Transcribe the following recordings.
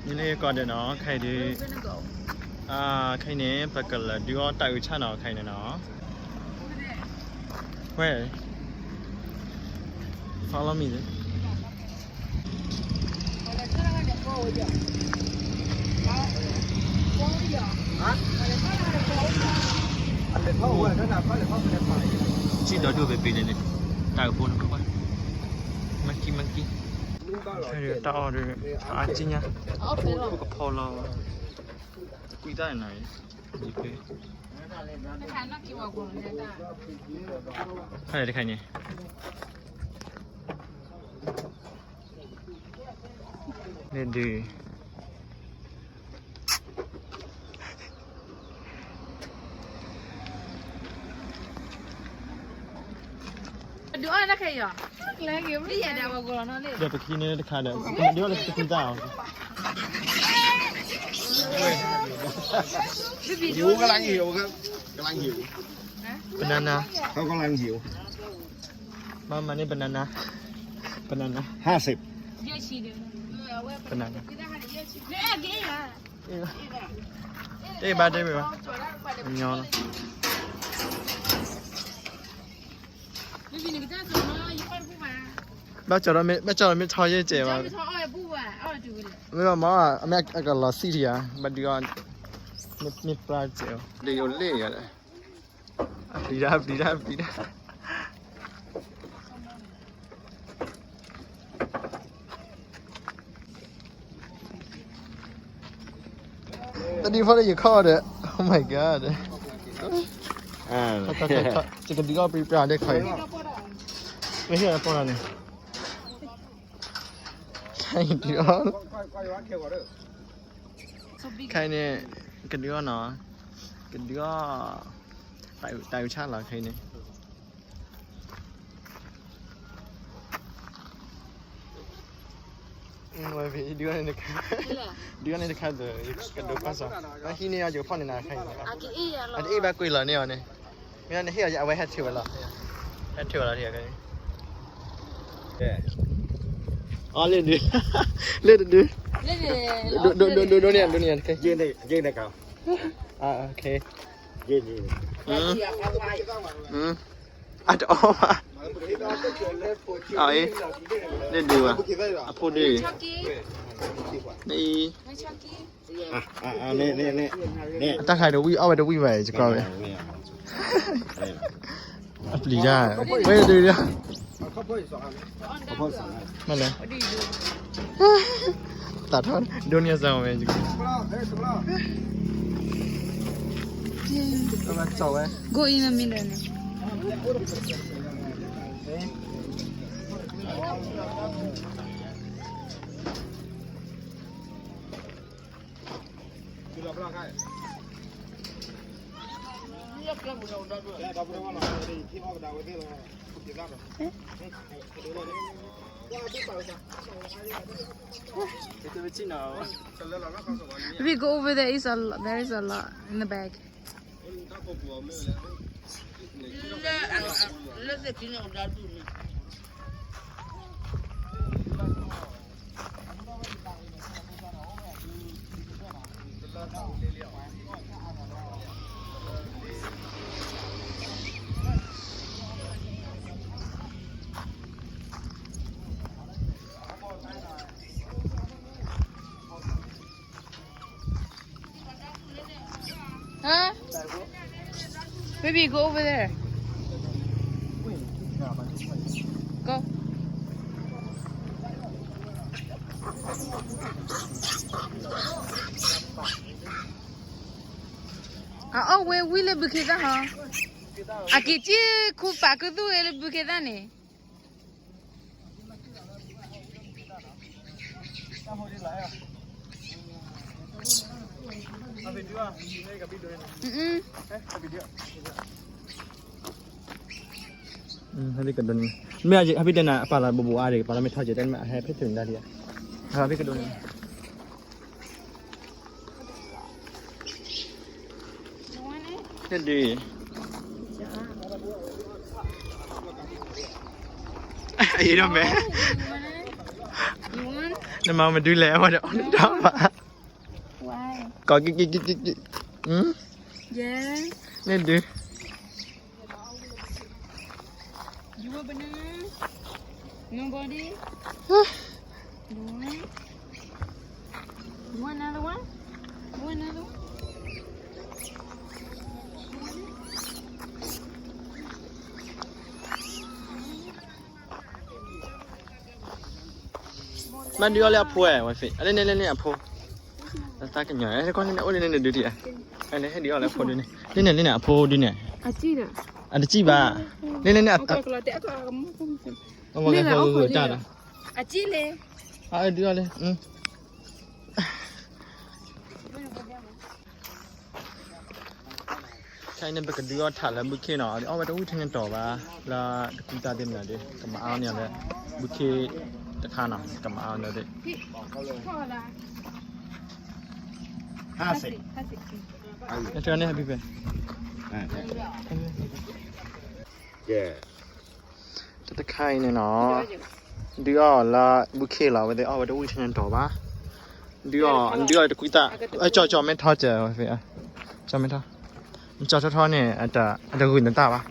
နလၢကီးဒီးနီၤ ခဲအံၤဒုး, ခဲအံၤန့ၣ် ပကလဲၤဒုးအီၣ်တၢ်အုးဆၣ်နီၤ ခဲအံၤန့ၣ်နီၤ. Where? Follow me. စံၣ်ဒီးဒိၣ်ပပံးန့ၣ်န့ၣ်, တၢ်ကဖိန့ၣ်, မၢ်ကံ မၢ်ကံ, တၢ်အီၣ်ဒီး အါကံညါ, ဖိကဖီလီၤ, ကွံာ်တၢ်န့ၣ်နီၤ, ဖဲတခါန့ၣ် န့ၣ်ဒုး ဒုးအီၣ်တၢ်ခဲအံၤအီၤ, ဒီးပခံန့ၣ်တခါဒီး ဒုးအီၣ်လၢတကွံာ်တၢ်အီၤ, ကလၢ်ဟ့ၣ်, ကလၢ်ဟ့ၣ်, banana, ကလၢ်ဟ့ၣ်, မၤမၤန့ၢ် banana, banana, ဟါစ့း, banana, တ့ၢ်ဘၣ်တ့ၢ်ဘၣ်, ညီလီၤ, ဘၣ်ကၠီၤဒီးမ့ၢ်ထီယဲၢ်စဲးဘၣ်, မ့ၢ်ဘၣ်မ့ၢ်အမ့ၢ်အကလီၤစံၣ်ထံဧါ, ဘၣ်ဒုးအီၣ်, မ့ၢ်ပျၢ်စဲး, ဒုးယိၤလ့ၣ်ယၤဒီး အပျံၤတၢ် အပျံၤတၢ် အပျံၤတၢ်, တဒုဖီလၢယခီၣ်ဒီး Oh my God, ယကဒုးအီၣ်ပျံၤပျါဒဲခီအံၤ, မ့ၢ်ဟ့ၣ်အီၤပိၢ်လီၤန့ၣ်, ဒုးအီၣ်, ခဲအံၤန့ၣ် ကဒုးအီၣ်နီၤ, ကဒုးအီၣ်, တၢ်အုးဆၣ်လီၤခဲအံၤန့ၣ်. ဒုးအီၣ်န့ၣ်တခါ, ဒုးအီၣ်န့ၣ်တခါဒီး ကဒိးပၢ်စီၤ, ဟံးန့ၢ်အီၤ ယကဖီၣ်န့ၢ်နၤခဲအံၤ, အတအ့ၣ်ဘၣ်ကွံာ်လီၤန့ၢ်အီၤန့ၣ်, မ့ၢ်န့ၣ်ဟ့ၣ်အီၤ အဝဲဟဲထုးဝဲလီၤ, ဟဲထုးဝဲလီၤ, အီၣ်လၢဒုး, လၢတဒု, ဒိးန့ၢ် ဒိးန့ၢ်တခါ, အတအီၣ်ဘၣ်, လၢဒုးဘၣ်, အဖိဒုး, နအံၤ, အတၢ်ခါတဝံၣ် အီၣ်ဝဲတဝံၣ်ဘၣ် ယကွၢ်ဝဲ, အပျံၤတၢ်, ဝဲဒုး, မ့ၢ်လဲၣ်, တၢ်ထီၣ် ဒိးန့ၢ်အစၢ်ဝဲ, ကၠီဝဲ, Go in the middle. လၢ လၢသ့ၣ်ခံန့ၣ် အဒၣ်ဒူၣ်န့ၣ် Huh? Baby, go over there. Go. အအီၣ်ဝဲဝံၤလၢ ဘုခ့သၣ်ဟီ, အက့ၤက့ၤခူပာ်ကသူၣ်ဝဲလၢ ဘုခ့သၣ်န့ၣ်. မ့ၢ်ဟဲဖဲတဲနၤ အပာ်လီၤဘိးဘိးအါဒံး ပာ်လီၤမ့ၢ်ထီၣ်ကဲတဲနမ့ၢ် အဟဲဖဲထုးန့ၣ်ဒၣ်ဒံး, ဟဲဖဲကဒိးန့ၣ် ဒုး, အံၤဒီးမဲာ်, နမၤမနုၤလဲၣ် အဝဲဒီးအီၣ်တၢ်ဘၣ်, ကီးက့ၤက့ၤက့ၤက့ၤက့ၤ, န့ၣ်ဒုး, You want banana? Nobody? You want? You want another one? You want another one? မ့ၢ်ဒုးအီၣ်လၢအဖိဝဲ, အလဲန့ၣ်လဲန့ၣ်အဖိ, တၢ်ကညီၤ အိၣ်လၢန့ၣ်ဒုးတံၢ်, အလဲဟဲဒုးအီၣ်လၢအဖိဒုးန့ၣ်, လၢန့ၣ်လၢန့ၣ်အဖိဒုးန့ၣ်, အတစံၣ်ဘၣ်, လၢန့ၣ်န့ၣ်အ, အဂီၤဂီၤတၢ်ဒီး, အစံၣ်လဲၣ်, အဒုးအီၣ်လၢ ခဲအံၤန့ၣ် ပကဒုးအီၣ်ထးလၢဘုခ့နီၤ, အီၣ်ဝဲတဝံၣ်ထဲန့ၣ်တီၤဘၣ်, လၢတကူတၢ်သ့ၣ်မနုၤဒီး ကမၤအါန့ၢ်လၢ ဘုခ့တခါနီၤ, ကမၤအါန့ၢ်ဒီး, နထၢန့ၣ် ဟဲဘံၣ်ဖဲ, တၢ်တခါအံၤန့ၣ်နီၤ, ဒုးအီၣ်လၢဘုခ့လီၤ, အဝဲသ့ၣ်အီၣ်ဝဲတဝံၣ်ထဲန့ၣ်တီၤဘၣ်, ဒုးအီၣ်, ဒုးအီၣ်တကူတၢ်, ကၠီကၠီမ့ၢ်ထီၣ်စၢၤဝဲဖဲ, ကၠီမ့ၢ်ထီၣ်, ကၠီထီထီန့ၣ်, အတဂုာ်နတၢ်ဘၣ်.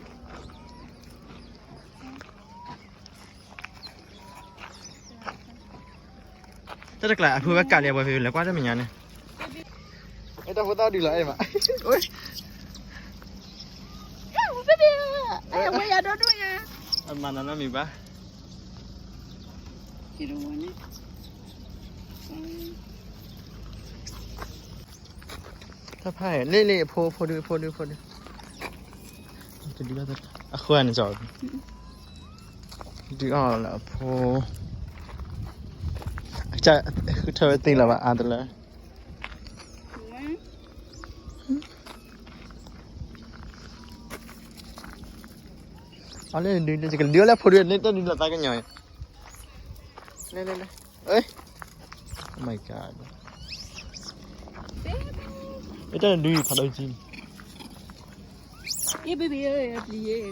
တၢ်တကျါ အဖုဝဲကးလံအဝဲဖဲလဲၤကွၢ်တၢ်မဲာ်ညါန့ၣ်, အဲၣ်တၢ်ဖိသၣ်ဒုးလီၤအဲၣ်မး, အမၤနၤနီတမံၤဘၣ်. တၢ်ဖးလဲၣ်လဲၣ် အဖိ အဖိဒု အဖိဒု အဖိဒု, အဃိန့ၣ်ကီ, ဒုးအီၣ်လၢအဖိ, ဃုထၢဝဲသ့လၢၤဘၣ်အါတလၢ, အလဲၣ်ဒုး ယကဒုးအီၣ်လၢအဖိဒုန့ၣ် တၢ်ဒုးလီၤသးကညီၤ, လဲၣ်လဲၣ်လဲၣ်, အ my god, တၢ်ဒုးဖးဒိၣ်ကံ, ပျံၤယီၤ, အီၤ,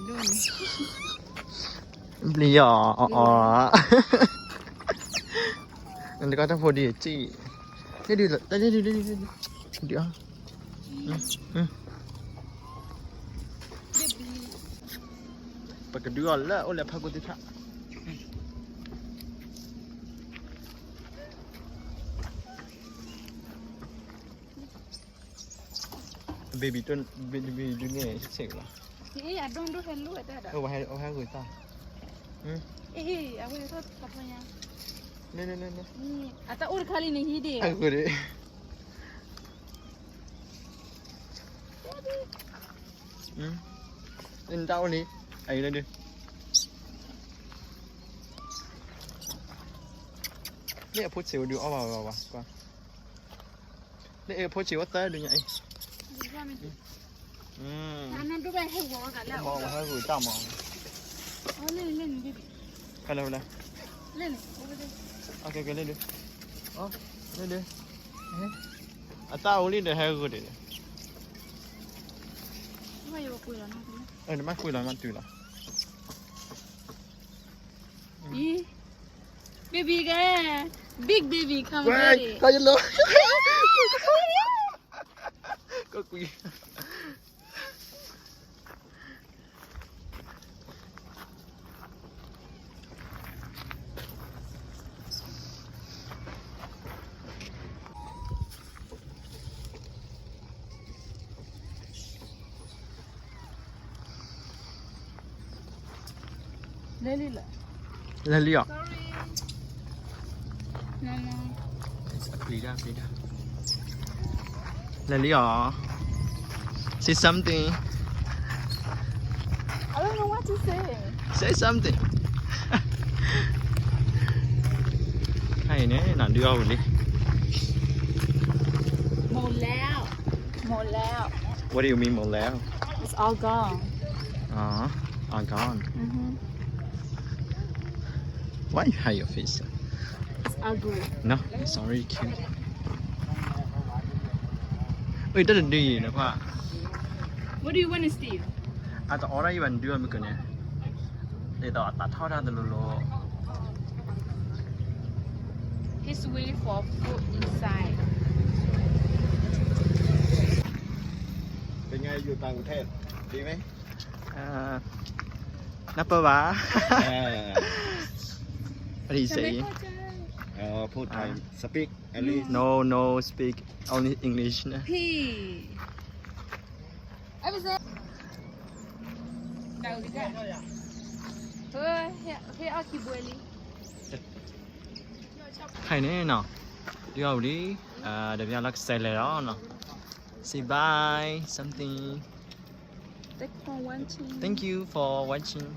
နတကီတၢ်ဖိဒုးကံ, ဒုး, ဒုးအီၣ်, ပကဒုးအီၣ်လၢအိၣ်လၢဖးကိသ့ၣ်ထီၣ်, baby, baby ဒုးန့ၣ်ဆဲးလီၤ, အဝဲဟဲဂုာ်တၢ်, အတၢ်အိၣ်တခါလံန့ၣ်ဟံးဒံး, အဂုာ်ဒံး, နတၢ်အိၣ်လံ, အအံၤလၢဒုး, မ့ၢ်အဖိဆံးဝဲဒုးအီၣ်ဘၣ်ဝဲဘၣ်, မ့ၢ်အဖိဆံးဝဲသၢဒုးညါအံၤ, မ့ၢ်ဟဲဂုာ်တၢ်မး, ဖဲလဲၣ်ဖဲလဲၣ်, လၢဒုး, အတၢ်အိၣ်လံဒီးဟဲဂုာ်ဒံး, နမ့ၢ်ကွံာ်လီၤမးတုၤလီၤ, baby ကဲ, big baby come get it, ကကွံာ် လဲၤလံအီၤ, လဲၤလံအီၤ, say something, say something, ခဲအံၤန့ၣ် နဒုးအီၣ်ဝံၤလံ, မိၢ်လဲၣ်, မိၢ်လဲၣ်, what do you mean မိၢ်လဲၣ်, it's all gone, all gone, why you hide your face, it's ugly, no, it's already cute, အတၢ်တဒုး what do you want to steal, အတအီၣ်ဒၣ်ယဘၣ်နဒုးအီၣ်မုၢ်ကန့ၣ်, ဒ်သိးအသးထီၣ်တၢ်တလိၤလိၤ, This way for food inside. เป็นไงอยู่ต่างประเทศ ดีไหม อ่า นับเปอร์วะ อ่า What do you say? อ๋อ พูดไทย speak English. No, no, speak only English นะ พี่ အဘစဲ ဒါဝိဒ် ဟဲ ဟဲအီၣ်ခံဘွဲလံ ไทยเนี่ยเนาะ เดี๋ยวดิ อ่า เดี๋ยวเราเสร็จแล้วเนาะ say bye something. Thank you for watching. Thank you for watching.